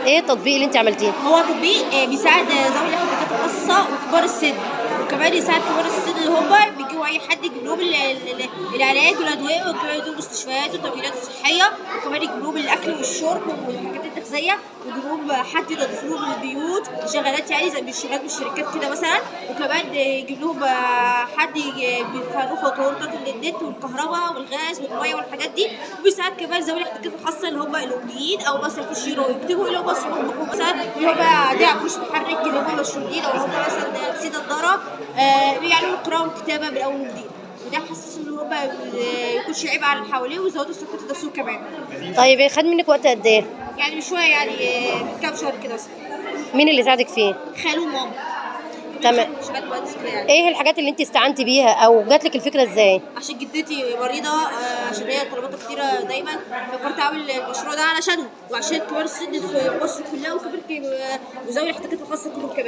ايه التطبيق اللي انت عملتيه؟ هو تطبيق بيساعد ذوي الاحتياجات الخاصة وكبار السن، وكمان يساعد كبار السن اللي هم بيجيبوا اي حد يجيب لهم العلاج والادويه، وكمان يدوهم مستشفيات والتمرينات الصحيه، وكمان يجيب لهم الاكل والشرب والحاجات التغذيه، ويجيب لهم حد ينظف لهم البيوت، شغالات يعني زي الشغالات بالشركات كده مثلا، وكمان يجيب لهم حد بيدفع لهم فاتورة النت والكهرباء والغاز والمية والحاجات دي. وبيساعد كمان ذوي الاحتياجات الخاصة اللي هم الاميين او مثلا يخشوا يقروا ويكتبوا، اللي هم صمم مثلا اللي هم قاعدين مش متحرك، اللي هم مشلولين او هم مثلا لابسين نظاره، بيعلموا القراءة والكتابة من اول وجديد، وده حسس ان هم ما يكونش عيب على اللي حواليه ويزودوا ثقته نفسهم كمان. طيب خد منك وقت قد ايه؟ يعني مش شويه، يعني كام شهر كده مثلا. مين اللي ساعدك فيه؟ خاله وماما. تمام. شغال مهندس كده يعني. ايه الحاجات اللي انت استعنتي بيها او جات لك الفكرة ازاي؟ عشان جدتي مريضه، عشان هي طلباتها كتيرة دايما، فكرت اعمل المشروع ده علشانها وعشان كبار السن في مصر كلها وكبار وذوي الاحتياجات الخاصة كلهم كمان.